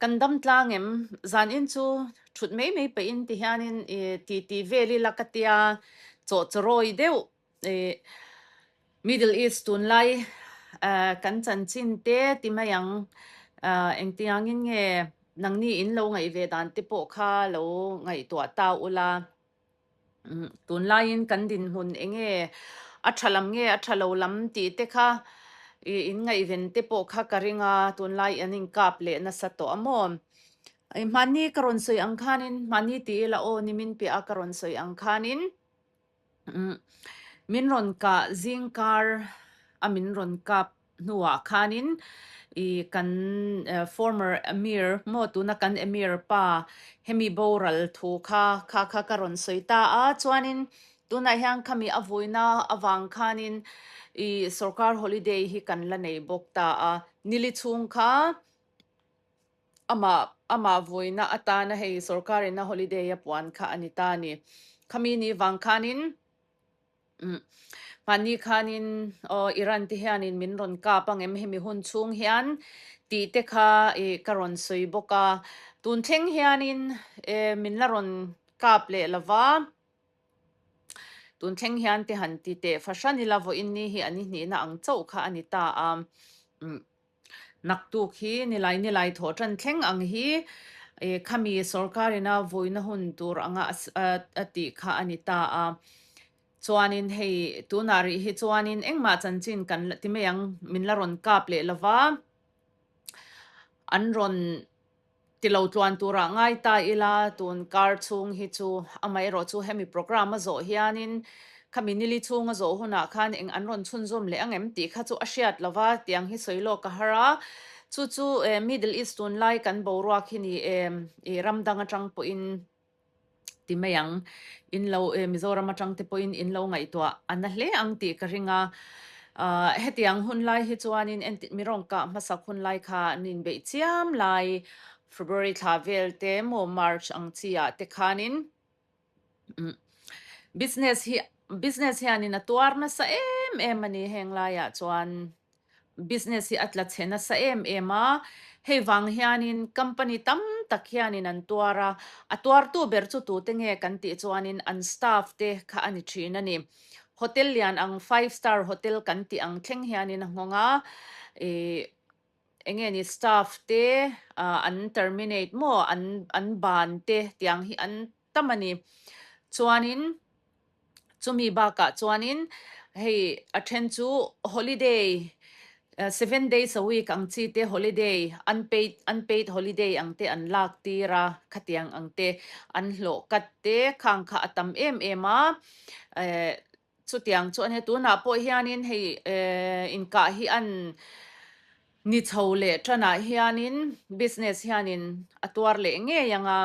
Kan dam tlang em? Zanin chu thut mai mai pahin ti hianin ih ti ti vel ila ka tia chawh chawrawi deuh ih Middle East tunlai ah kan chanchin te ti mai ang ah engtiangin nge nangni in lo ngaih ve dan te pawh kha lo ngaihtuah ta ula. Tunlaiin kan dinhmun eng nge a tha lam nge a tha lo lam tih te kha ih in ngaihven te pawh kha ka ring a, tunlai an inkap leh nasa tawh a maw? Ih hmahni ka rawn sawi ang khanin hmahni ti ila aw nimin piah a ka rawn sawi ang khanin umm min rawn kah zingkar a min rawn kap hnuah khanin ih kan former Emir maw tuna kan Emir pa hemi boral thu kha kha kha ka rawn sawi ta a chuanin tunah hian khami a vuina avang khanin ih sorkar holiday hi kan la nei bawk ta a nili chhung kha amah amah vuina atana hei sorkar ina holiday a puan kha a ni ta a ni khami ni vang khanin. Mahni khanin aw Iran te hianin min rawn kap ang em hemi hun chhung hian tih te kha ih ka rawn sawi bawk a, tun thleng hianin eh min la rawn kap leh lo va, tun thleng hian te han ti teh fahran ila vawiin ni hi an i hnihna ang chauh kha a ni ta a, umm. Naktuk hi nilai nilai thawh tan thleng ang hi ih khami sorkar ina vuina hun tur anga a tih kha a ni ta a. Chuanin hei tunah rih hi chuanin engmah chanchin kan la ti mai ang min la rawn kap leh lova an rawn Ti lo tluan turah ngai ta ila, tun kar chhung hi chu amaherawh chu hemi programme a zawh hianin khami nili chhung a zawh hunah khan eng an rawn chhunzawm leh ang em tih kha chu a hriat lo va, tiang hi sawi lawk a har a. Chu chu Middle East tunlai kan boruak hi ni em, ih ram dang atang pawhin ti mai ang. In lo eh Mizoram atang te pawhin in lo ngaihtuah a na hle ang tih ka ring a. Ahh hetiang hun lai hi chuanin enti mi rawng kah hmasak hun lai kha an inbeih chiam lai February thla vel te maw March ang chi ah te khanin umm business hi business hianin a tuar nasa em em a ni heng laiah chuan. Business hi a tla chhe nasa em em a, hei vang hianin company tam tak hianin an tuar a, a tuartu ber chu tute nge kan tih chuanin an staff te kha a ni thin a ni. Hotel lian ang five star hotel kan tih ang thleng hianin a nghawng a, ih eng nge ni staff te an terminate maw an an ban te tiang hi an tam a ni. Chuanin. Chumi bakah chuanin hei a then chu holiday seven days a week ang chi te holiday unpaid unpaid holiday ang te an lak tir a khatiang ang te an hlawh kat te khang kha a tam em em a eh chutiang chu a nia tunah pawh hianin hei eh inkah hi an ni chho leh tanah hianin business hianin a tuar leh ngei ang a.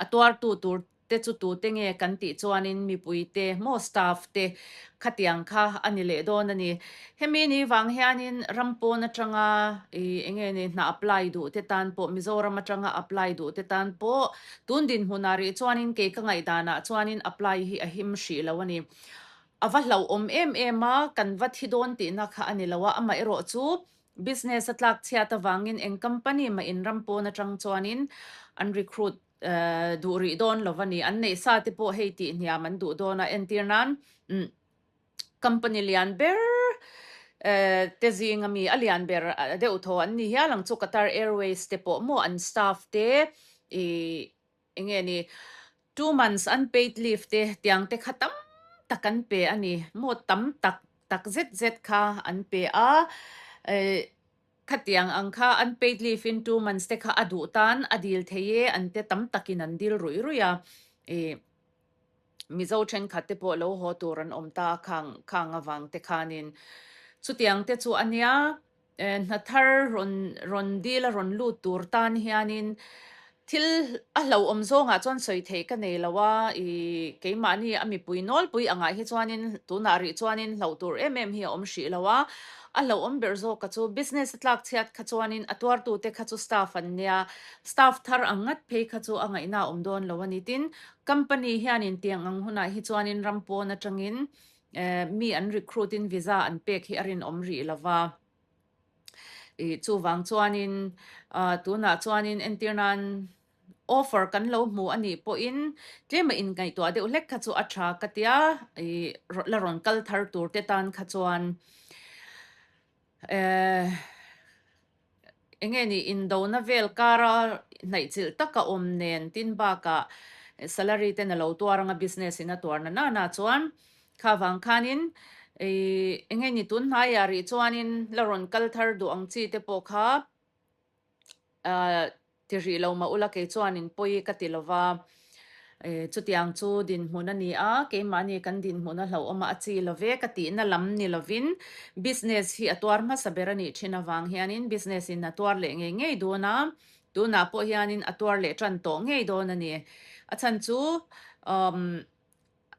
A tuartu tur te chu tute nge kan tih chuanin mipui te maw staff te khatiang kha a ni leh dawn a ni. Hemi ni vang hianin ram pawn atanga ih eng nge ni hna apply duh te tan pawh Mizoram atanga apply duh te tan pawh tun dinhmunah rih chuanin kei ka ngaihdanah chuanin apply hi a him hrih lo a ni. A va hlauhawm em em a, kan va thi dawn tihna kha a ni lo a, amaherawhchu Business a tlak chhiat avangin eng company mah in ram pawn atang chuanin an recruit duh rih dawn lo a ni. An neih sa te pawh hei tih hniam an duh dawn a, entir nan company lian ber te zing ami a lian ber deuh thaw an ni hial ang chu Qatar Airways te pawh maw an staff te ih Eng nge ni, two months unpaid leave te tiang te kha tam tak an pe a ni maw, tam tak tak zet zet kha an pe a, eh khatiang ang kha unpaid leave in two months te kha a duh tan a dil thei e an te tam takin an dil ruih ruih a, eh Mizo thenkhat te pawh lo haw tur an awm ta a khang khang avang te khanin chutiang te chu a nia. Hna thar rawn rawn dil a rawn lut tur tan hianin thil a hlauhawm zawngah chuan sawi theih ka nei lo a, ih keimahni a mipui nawlpui angah hi chuanin tunah rih chuanin hlauh tur em em hi a awm hrih lo a, a hlauhawm ber zawk kha chu business a tlak chhiat kha chuanin a tuartute kha chu staff an nia, staff thar ang ngat phei kha chu a ngaihna a awm dawn lo a ni. Tin, company hianin tiang ang hunah hi chuanin ram pawn atangin Mi an recruit in visa an pek hi a rinawm rih lo va. Ih chuvang chuanin ah tunah chuanin entir nan offer kan lo hmu a nih pawhin tlema inngaihtuah deuh hlek kha chu a tha ka tia ih la rawn kal thar tur te tan kha chuan eh Eng nge ni indona vel kara hnaihchilh taka awm nen tin bakah salary ten a lo tuar anga business in a tuar na nana chuan kha vang khanin ih eng nge ni tun hnaiah rih chuanin la rawn kal thar duh ang chi te pawh kha ah Ti rih lo mah ula kei chuanin pawi ka ti lova, chutiang chu dinhmun a ni a, keimahni kan dinhmun a hlauhawm a, a chi lo ve ka tihna lam ni lovin business hi a tuar hmasa ber a nih thin avang hianin business in a tuar leh ngei ngei dawn a, tunah pawh hianin a tuar leh tan tawh ngei dawn a ni. A chhan chu umm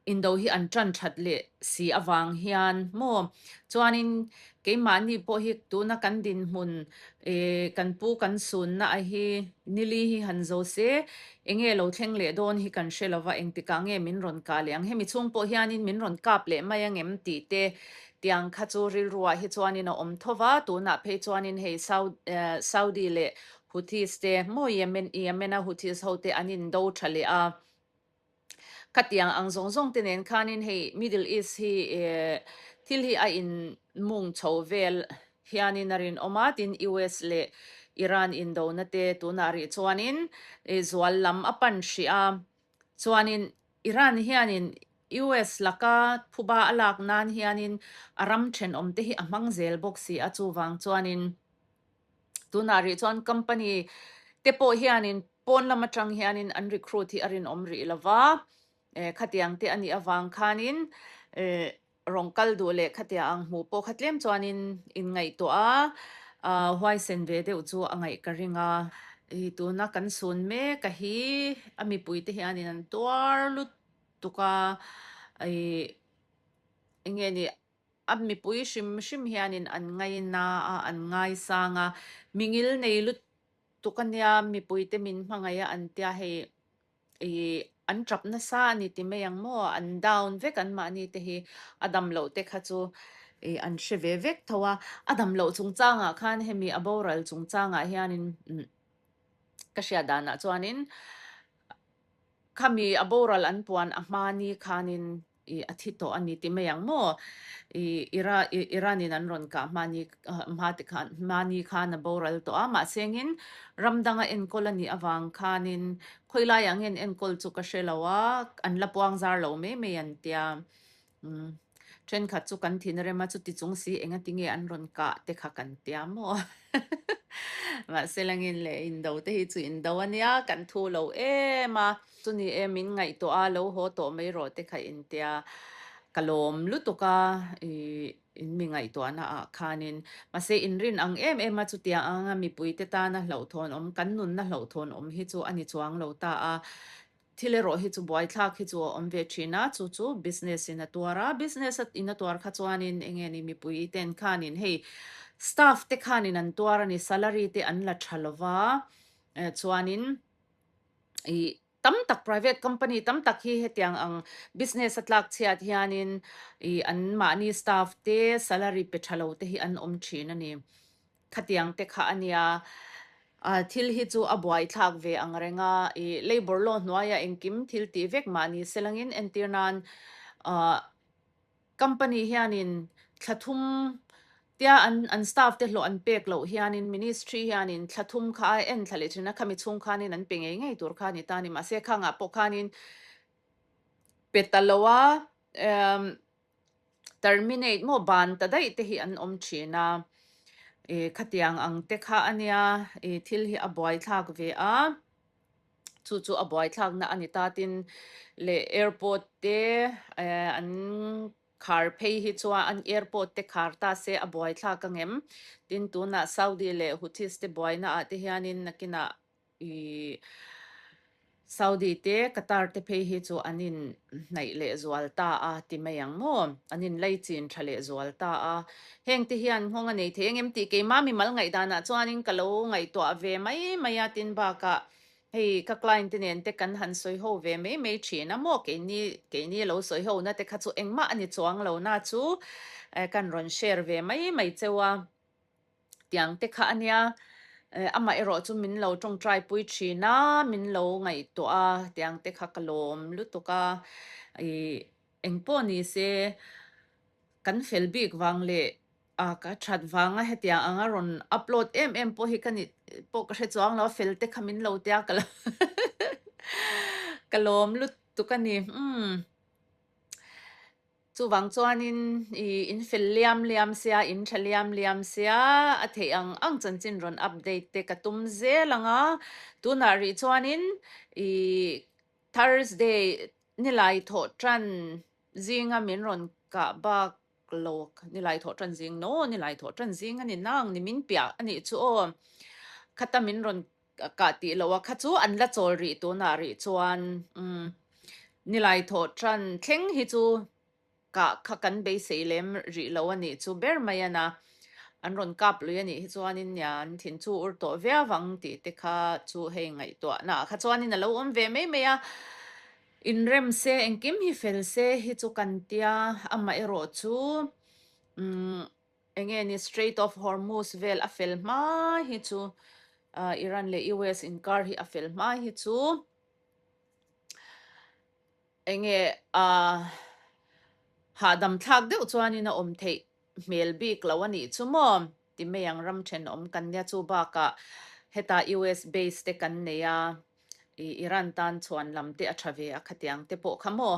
Indo hi an tan that leh si avang hian maw chuanin keimahni pawh hi tuna kan dinhmun eh kan pu kan sunna a hi nili hi han zo se enge lo thleng leh dawn hi kan hre lova engtikah nge min rawn kah leh ang hemi chhung pawh hianin min rawn kap leh mai angem tih te tiang kha chu rilruah hi chuanin a awm tho va tunah phei chuanin hei Saudi leh Houthis te maw Yemen Yemen a Houthis ho te an indo tha leh a. Khatiang ang zawng zawng te nen khanin hei Middle East hi thil hi a in mung chho vel hianin a rinawm a, tin US leh Iran indona te tunah rih chuanin zual lam a pan hrih a, chuanin Iran hianin US laka phuba a lak nan hianin a ram thenawm te hi a hmang zel bawk si a, chuvang chuanin Tunah rih chuan company te pawh hianin pawn lam atang hianin an recruit hi a rinawm rih lo va, eh khatiang te a nih avang khanin eh rawn kal duh leh khatia ang hmuh pawh kha tlem chuanin inngaihtuah a, ah huaisen ve deuh chu a ngaih ka ring a. Ih tuna kan sun mek a hi a mipui te hianin an tuar lutuk a, ih eng nge ni A mipui hrim hrim hianin an ngaina a, an ngaisang a, mingil nei lutuk a nia, mipuite min hmangaih a an tia hei ih an tap nasa a ni ti mai ang maw, an down vek an mahni te hi a dam loh te kha chu ih an hre ve vek tho a, a dam loh chungchangah khan hemi a boral chungchangah hianin ka hriat danah chuanin Khami a boral an puan a hma ni khanin i a thi tawh a ni ti mai ang maw? I Ira Iran in an rawn kah hma ni hma te khan hma ni khan a boral tawh a, mahsengin ram danga enkawl a nih avang khanin khawi laiah nge an enkawl chu ka hre lo a, an la puang zar lo mai mai an tia. Umm thenkhat chu kan thin a rem a, chuti chung si engati nge an rawn kah te kha kan tia maw? Mahse langin leh indo te hi chu indo a nia, kan thu lo em a. Chuni e min ngaihtuah a, lo haw tawh mai rawh te kha intia ka lawm lutuk a, ih in mi ngaihtuahna ah khanin. Mahse inrin ang em em a chutia anga mipuite tana hlauhthawn awm, kan nunna hlauhthawn awm hi chu a ni chuang lo ta a. Thil erawh hi chu buaithlak hi chu a awm ve thin a, chu chu business in a tuar a, business a in a tuar kha chuanin eng nge ni mipui ten khanin hei staff te khanin an tuar a ni, salary te an la tha lo va, chuanin ih tam tak private company tam tak hi hetiang ang business a tlak chhiat hianin ih an mahni staff te salary pe tha lo te hi an awm thin a ni. Khatiang te kha a nia, thil hi chu a buaithlak ve ang reng a, ih labour law hnuaia engkim thil tih vek mah ni se langin entir nan company hianin thla thum tia an an staff te hlawh an pek loh hianin ministry hianin thla thum kha a en thla leh thin a, khami chhung khanin an pe ngei ngei tur kha a ni ta a ni. Mahse khangah pawh khanin pe ta lo a, Terminate maw ban ta daih te hi an awm thin a, ih khatiang ang te kha a nia, ih thil hi a buaithlak ve a, chu chu a buaithlak na a ni ta tin leh airport te eh an khar phei hi chuan an airport te khar ta se a buaithlak ang em, tin tunah Saudi leh Houthis te buaina ah te hianin nakinah I Saudi te, Qatar te phei hi chu an in hnaih leh zual ta a ti mai ang maw? An in lei chin tha leh zual ta a. Heng te hian nghawng a nei thei engem tih keimah mimal ngaihdanah chuanin ka lo ngaihtuah ve mai mai a tin bakah hei ka client te nen te kan han sawi ho ve mai mai thin a maw? Keini keini lo sawi ho na te kha chu engmah a ni chuang lo na chu kan rawn share ve mai mai cheu a. Tiang te kha a nia, amah erawh chu min lo tawngtai pui thin a, min lo ngaihtuah a, tiang te kha ka lawm lutuk a, ih engpawh ni se kan fel bik vang leh ah ka that vanga hetiang anga rawn upload em em pawh hi ka nih pawh ka hre chuang lo a, fel te kha min lo tia ka lo ka lawm lutuk a ni umm. Chuvang chuanin i in fel liam liam sia, in tha liam liam sia, a theih ang ang chanchin rawn update te ka tum zel ang a. Tunah rih chuanin i Thursday nilai thawh tan zinga min rawn kah bak lo, nilai thawh tan zing no, nilai thawh tan zing a ni nang, ni min piah a nih chu aw. Khata min rawn kah tih loh a kha chu an la chawl rih tunah rih chuan umm nilai thawh tan thleng hi chu kah kha kan beisei lem rih lo a nih chu ber mai a na an rawn kap lui a nih hi chuanin nia an thin chu ur tawh viau ang tih te kha chu hei ngaihtuahna ah kha chuanin a lo awm ve mai mai a inrem se engkim hi fel se hi chu kan tia amaherawh chu umm Enge ni Strait of Hormuz vel a fel hma hi chu Iran leh US inkar hi a fel hma hi chu enge hahdam thlak deuh chuanin a awm theih hmel bik lo a nih chu maw ti mai ang ram thenawm kan nia chu bakah hetah US base te kan nei a Iran tan chhuan lam te a tha ve a khatiang te pawh kha maw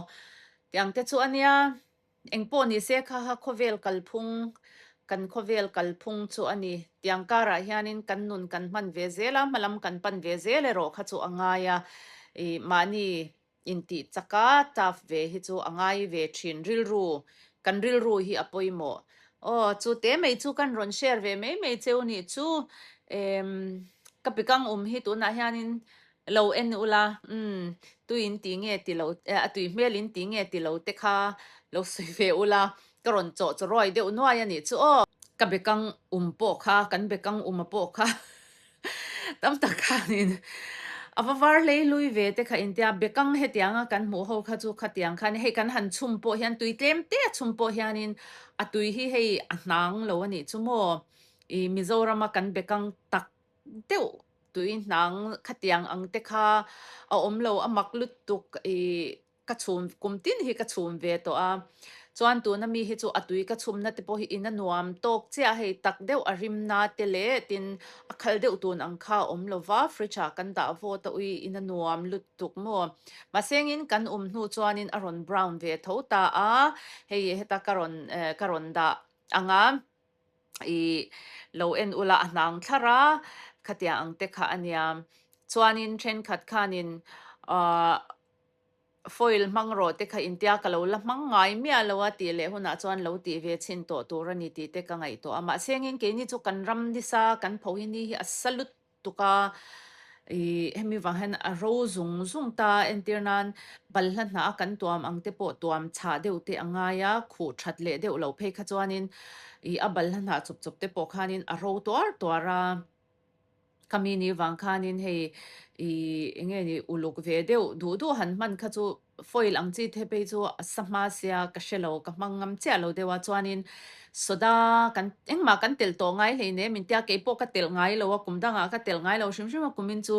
tiang te chu a nia. Engpawh ni se kha kha khawvel kalphung, kan khawvel kalphung chu a ni. Tiang karah hianin kan nun kan hman ve zel a, hmalam kan pan ve zel erawh kha chu a ngai a. Ih mahni intih chaka tough ve hi chu a ngai ve thin rilru, kan rilru hi a pawimawh. Aw chu te mai chu kan rawn share ve mai mai cheu nih chu. Emm ka pikang awm hi tunah hianin Lo en ula, umm, tui in ti nge ti lo, a tui hmel in ti nge ti lo te kha lo sawi ve ula, ka rawn chawh chaw ruai deuh nuai a nih chu aw. Ka bekang um pawh kha, kan bekang um a pawh kha tam tak khanin a va var hlei hlui ve te kha intia, bekang hetianga kan hmuh ho kha chu khatiang khan hei kan han chhum pawh hian tui tlem te a chhum pawh hianin a tui hi hei a hnang lo a nih chu maw, ih Mizorama kan bekang tak deuh tui hnang khatiang ang te kha a awm lo a mak lutuk ih ka chhum kum tin hi ka chhum ve tawh a chuan tuna mi hi chu a tui ka chhumna te pawh hi in a nuam tawk chiah hei tak deuh a rimna te leh tin a khal deuh tun ang kha a awm lo va fridge ah kan dah vawt a ui in a nuam lutuk maw mahsengin kan awm hnu chuanin a rawn brown ve tho ta a hei heta ka rawn eh ka rawn dah ang a. I lo en ula a hnang thlar a, khatiang ang te kha a nia. Chuanin thenkhat khanin ahh foil hmang rawh te kha intia ka lo la hmang ngai miah lo a tih leh hunah chuan lo tih ve chhin tawh tur a ni tih te ka ngaihtuah a. Mahse engin keini chu kan ram nisa kan pho hi ni hi a sa lut tuk a, ih hemi vang hian a ro zung zung ta entir nan balhla hnah a kan tuam ang te pawh tuam chhah deuh te a ngai a, khuh that leh deuh loh phei kha chuanin ih a balhla hnah chawp chawp te pawh khanin a ro tuar tuar a, khami ni vang khanin hei ih eng nge ni uluk ve deuh duh duh han hman kha chu Foil ang chi the phei chu a sa hma sia ka hre lo, ka hmang ngam chiah lo deuh a, chuanin soda kan engmah kan telh tawh ngai hlei ne min tia keipawh ka telh ngai lo a, kum dangah ka telh ngai lo hrim hrim a, kumin chu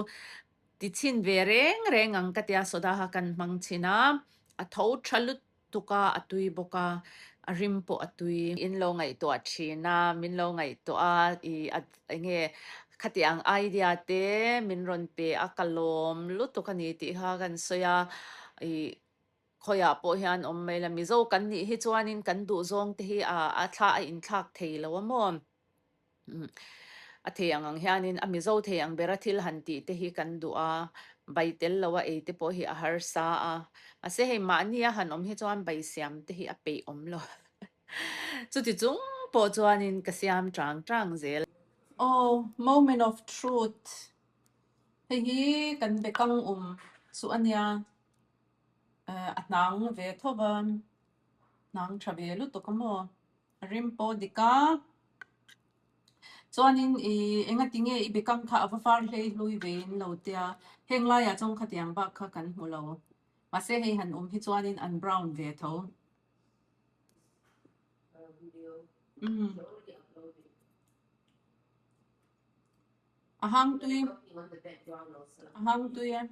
ti chhin ve reng reng ang ka tia soda kha kan hmang chhin a, a tho tha lutuk a, a tui bawk a, a rim pawh a tui. In lo ngaihtuah thin a, min lo ngaihtuah a, ih a Enge khati ang idea te min rawn pe a ka lawm lutuk a ni tih kha kan sawi a, ih khawiah pawh hian awm mai la Mizo kan nih hi chuanin kan duhzawng te hi a a thla a inthlak thei lo a maw? A thei ang ang hianin a Mizo thei ang bera thil han tih te hi kan duh a, bai tel lo a ei te pawh hi a harsa a, mahse hei mahni a han awm hi chuan bai siam te hi a peih awm lo. Chuti chung pawh chuanin ka siam chang chang zel. Aw, moment of truth. Hei hi kan bekang um chu a nia. A hnang ve tho va, hnang tha ve lutuk a maw? A rim pawh dik a. Chuanin i engati nge i bekang kha a va far hlei hlui ve in lo tia. Heng laiah chuan khatiang bak kha kan hmu lo. Mahse hei han awm hi chuanin an brown ve tho. A hang tui a hang tui e.